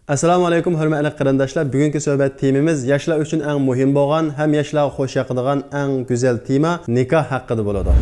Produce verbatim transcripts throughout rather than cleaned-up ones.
ئەسسالامۇ ئەلەيكۇم، ھۆرمەتلىك قېرىنداشلار. بۈگۈنكى سۆھبەت تېمىمىز ياشلار ئۈچۈن ئەڭ مۇھىم بولغان ھەم ياشلارغا خوش ياقىدىغان ئەڭ گۈزەل تېما، نىكاھ ھەققىدە بولىدۇ.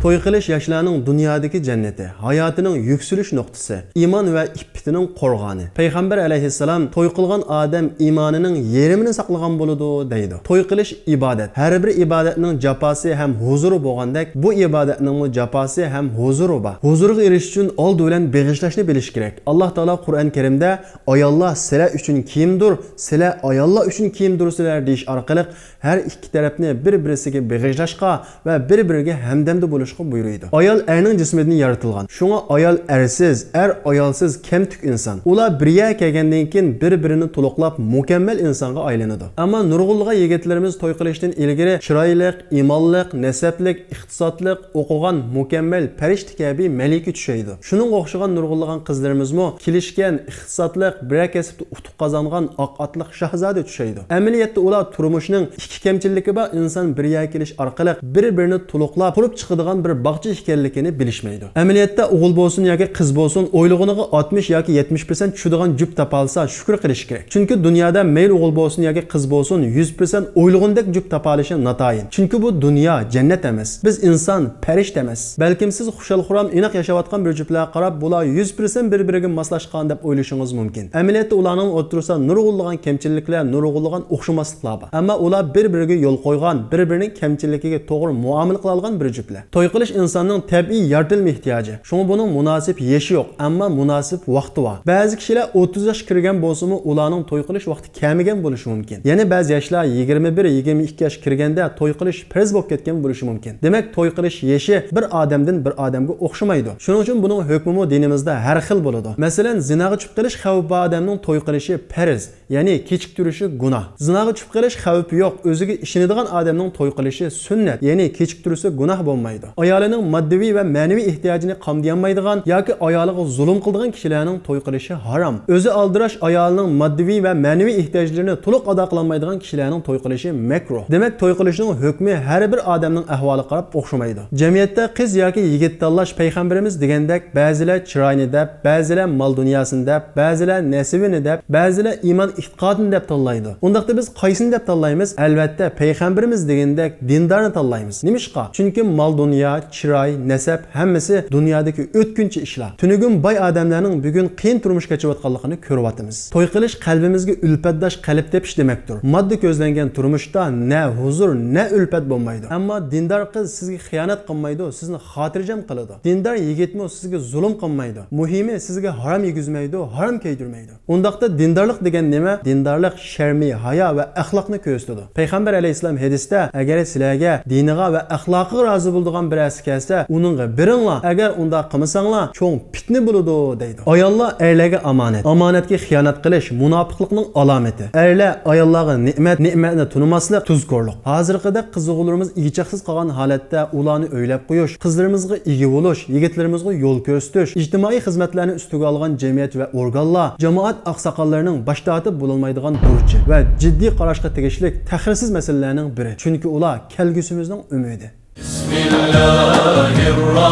توي قىلىش ياشلارنىڭ دۇنيادىكى جەننىتى، ھاياتىنىڭ يۈكسىلىش نۇقتىسى، ئىمان ۋە ئىپپىتىنىڭ قورغانى. پەيغەمبەر ئەلەيھىسسالام، «توي قىلغان ئادەم ئىمانىنىڭ يېرىمىنى ساقلىغان بولىدۇ» دەيدۇ. توي قىلىش ئىبادەت. ھەر بىر ئىبادەتنىڭ جاپاسى ھەم ھۇزۇرى بولغاندەك، بۇ ئىبادەتنىڭمۇ جاپاسى ھەم ھۇزۇرى بار. ھۇزۇرغا ئېرىشىش ئۈچۈن ئالدى بىلەن بېغىشلاشنى بىلىش كېرەك. ئاللا تائالا قۇرئان كەرىمدە، «ئاياللار سىلەر ئۈچۈن كىيىمدۇر، سىلەر ئاياللار ئۈچۈن كىيىمدۇرسىلەر» دېيىش ئارقىلىق ھەر ئىككى تەرەپنى بىر-بىرسىگە بېغىشلاشقا ۋە بىر-بىرىگە ھەمدەمدە بولۇشقا بۇيرۇيدۇ. ئايال ئەرنىڭ جىسمىدىن يارىتىلغان. شۇڭا ئايال ئەرسىز، ئەر ئايالسىز كەمتۈك ئىنسان. ئۇلار بىر يەرگە كەلگەندىن كېيىن بىر-بىرىنى تولۇقلاپ مۇكەممەل ئىنسانغا ئايلىنىدۇ. ئەمما نۇرغۇنلىغان يىگىتلىرىمىز توي قىلىشتىن ئىلگىرى چىرايلىق، ئىمانلىق، نەسەبلىك، ئىقتىسادلىق، ئوقۇغان، مۇكەممەل، پەرىشتە كەبى مەلىكە چۈشەيدۇ. شۇنىڭغا ئوخشىغان نۇرغۇنلىغان قىزلىرىمىزمۇ كېلىشكەن، ئىقتىسادلىق، بىرەر كەسىپتە ئۇتۇق قازانغان ئاق ئاتلىق شاھزادە چۈشەيدۇ. ئەمەلىيەتتە ئۇلار تۇرمۇشنىڭ ئىككى كەمچىلىكى بار ئىنسان بىر يەرگە كېلىش ئارقىلىق بىر-بىرىنى تولۇقلاپ قۇرۇپ چىقىدىغان بىر باغچە ئىكەنلىكىنى بىلىشمەيدۇ. ئەمەلىيەتتە ئوغۇل بولسۇن ياكى قىز بولسۇن، ئويلىغىنىغا ئاتمىش ياكى يەتمىش پىرسەنت چۈشىدىغان جۈپ تاپالىسا شۈكۈر قىلىش كېرەك. چۈنكى دۇنيادا مەيلى ئوغۇل بولسۇن ياكى قىز بولسۇن، يۈز پىرسەنت ئويلىغىنىدەك جۈپ تاپالىشى ناتايىن. چۈنكى بۇ دۇنيا جەننەت ئەمەس. بىز ئىنسان، پەرىشتە ئەمەس. بەلكىم سىز خۇشال-خۇرام، ئىناق ياشاۋاتقان بىر جۈپلەرگە قاراپ، بۇلار يۈز پىرسەنت بىر-بىرىگە ماسلاشقان دەپ ئويلىشىڭىز مۇمكىن. ئەمەلىيەتتە ئۇلارنىڭ ئوتتۇرىسىدا نۇرغۇنلىغان كەمچىلىكلەر، نۇرغۇنلىغان ئوخشىماسلىقلار بار. ئەمما ئۇلار بىر-بىرىگە يول قويغان، بىر-بىرىنىڭ كەمچىلىكىگە توغرا مۇئامىلە قىلالىغان بىر جۈپلەر. توي قىلىش ئىنساننىڭ تەبىئىي يارىتىلما ئېھتىياجى. شۇڭا بۇنىڭ مۇناسىپ يېشى يوق، ئەمما مۇناسىپ ۋاقتى بار. بەزى كىشىلەر ئوتتۇز ياشقا كىرگەن بولسىمۇ، ئۇلارنىڭ توي قىلىش ۋاقتى كەلمىگەن بولۇشى مۇمكىن. يەنە بەزى ياشلار يىگىرمە بىر، يىگىرمە ئىككى ياشقا كىرگەندە توي قىلىش پەرز بولۇپ كەتكەن بولۇشى مۇمكىن. دېمەك، توي قىلىش يېشى بىر ئادەمدىن بىر ئادەمگە ئوخشىمايدۇ. شۇنىڭ ئۈچۈن بۇنىڭ ھۆكمىمۇ دىنىمىزدا ھەر خىل بولىدۇ. مەسىلەن، زىناغا چۈشۈپ قېلىش خەۋپى بار ئادەمنىڭ توي قىلىشى پەرز، يەنى كېچىكتۈرۈشى گۇناھ. زىناغا چۈشۈپ قېلىش خەۋپى يوق، ئۆزىگە ئىشىنىدىغان ئادەمنىڭ توي قىلىشى سۈننەت، يەنى كېچىكتۈرسە گۇناھ بولمايدۇ. ئايالىنىڭ ماددىۋى ۋە مەنىۋى ئېھتىياجىنى قامدىيالمايدىغان ياكى ئايالىغا زۇلۇم قىلىدىغان كىشىلەرنىڭ توي قىلىشى ھارام. ئۆزى ئالدىراش ئايالىنىڭ ماددىۋى ۋە مەنىۋى ئېھتىياجلىرىنى تولۇق ئادا قىلالمايدىغان كىشىلەرنىڭ توي قىلىشى مەكرۇھ. دېمەك، توي قىلىشنىڭ ھۆكمى ھەر بىر ئادەمنىڭ ئەھۋالىغا قاراپ ئوخشىمايدۇ. جەمئىيەتتە قىز ياكى يىگىت تاللاش پەيغەمبىرىمىز دېگەندەك، بەزىلەر چىراينى دەپ، بەزىلەر مال-دۇنياسىنى دەپ، بەزىلەر نەسىۋىنى دەپ، بەزىلەر ئىمان ئېتىقادىنى دەپ تاللايدۇ. ئۇنداقتا بىز قايسىنى دەپ تاللايمىز؟ ئەلۋەتتە، پەيغەمبىرىمىز دېگىنىدەك دىندارنى تاللايمىز. نېمىشقا؟ چۈنكى مال-دۇنيا، چىراي، نەسەب ھەممىسى دۇنيادىكى ئۆتكۈنچى ئىشلار. تۈنۈگۈن باي ئادەملەرنىڭ بۈگۈن قىيىن تۇرمۇش كەچۈرۈۋاتقانلىقىنى كۆرۈۋاتىمىز. توي قىلىش قەلبىمىزگە ئۈلپەتداش قەلب تېپىش دېمەكتۇر. ماددا كۆزلەنگەن تۇرمۇشتا نە ھۇزۇر، نە ئۈلپەت بولمايدۇ. ئەمما دىندار قىز سىزگە خىيانەت قىلمايدۇ، سىزنى خاتىرجەم قىلىدۇ. دىندار يىگىتمۇ سىزگە زۇلۇم قىلمايدۇ. مۇھىمى، سىزگە ھارام يېگۈزمەيدۇ، ھارام كىيدۈرمەيدۇ. ئۇنداقتا دىندارلىق دېگەن نېمە؟ دىندارلىق شەرمى، ھايا ۋە ئەخلاقنى كۆرسىتىدۇ. پەيغەمبەر ئەلەيھىسسالام ھەدىستە، «ئەگەر سىلەرگە دىنىغا ۋە ئەخلاقىغا رازى بولىدىغان بىرەرسى كەلسە، ئۇنىڭغا بېرىڭلار، ئەگەر ئۇنداق قىلمىساڭلار، چوڭ پىتنە بولىدۇ» دەيدۇ. ئاياللار ئەرلەرگە ئامانەت. ئامانەتكە خىيانەت قىلىش مۇناپىقلىقنىڭ ئالامىتى. ئەرلەر ئاياللارغا نېمەت، نېمەتنى تونۇماسلىق، تۇزكورلۇق. ھازىرقىدەك قىز-ئوغۇللىرىمىز ئىگە-چاقىسىز قالغان ھالەتتە ئۇلارنى ئۆيلەپ قويۇش، قىزلىرىمىزغا ئىگە بولۇش، يىگىتلىرىمىزغا يول كۆرسىتىش، ئىجتىمائىي خىزمەتلەرنى ئۈستىگە ئالغان جەمئىيەت ۋە ئورگانلار، جامائەت ئاقساقاللىرىنىڭ باش تارتىپ بولالمايدىغان بۇرچى ۋە جىددىي قاراشقا تېگىشلىك تەخىرسىز مەسىلىلەرنىڭ بىرى. چۈنكى ئۇلار كەلگۈسىمىزنىڭ ئۈمىدى. بسم الله الرحمن